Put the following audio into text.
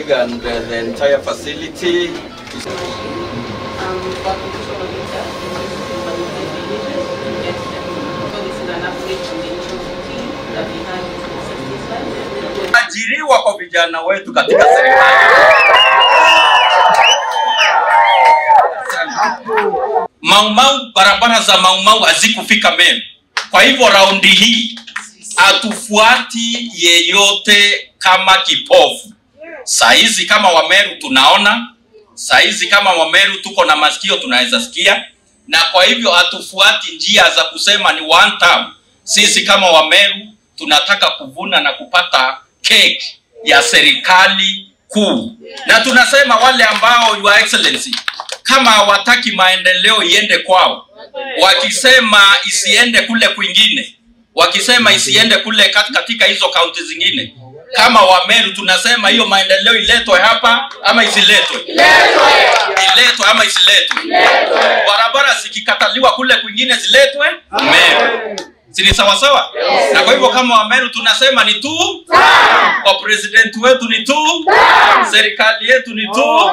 colleague and the entire facility. Ajiriwa kwa vijana wetu katika serikali. Mau Mau, barabara za Mau Mau hazikufika Meru. Kwa hivyo raundi hii hatufuati yeyote kama kipofu. Saizi kama Wameru tunaona, saizi kama Wameru tuko na masikio tunaweza sikia, na kwa hivyo hatufuati njia za kusema ni one term. Sisi kama Wameru tunataka kuvuna na kupata cake ya serikali kuu. Na tunasema wale ambao, Your Excellency, kama hawataki maendeleo iende kwao, wakisema isiende kule kwingine, wakisema isiende kule katika hizo kaunti zingine, kama Wameru tunasema hiyo maendeleo iletwe hapa ama isiletwe? Iletwe ama isiletwe? Barabara zikikataliwa kule kwingine ziletwe Meru. Si ni sawa sawa? Yes. Na kwa hivyo kama Wameru tunasema ni tu kwa president wetu ni tu, serikali yetu ni tu.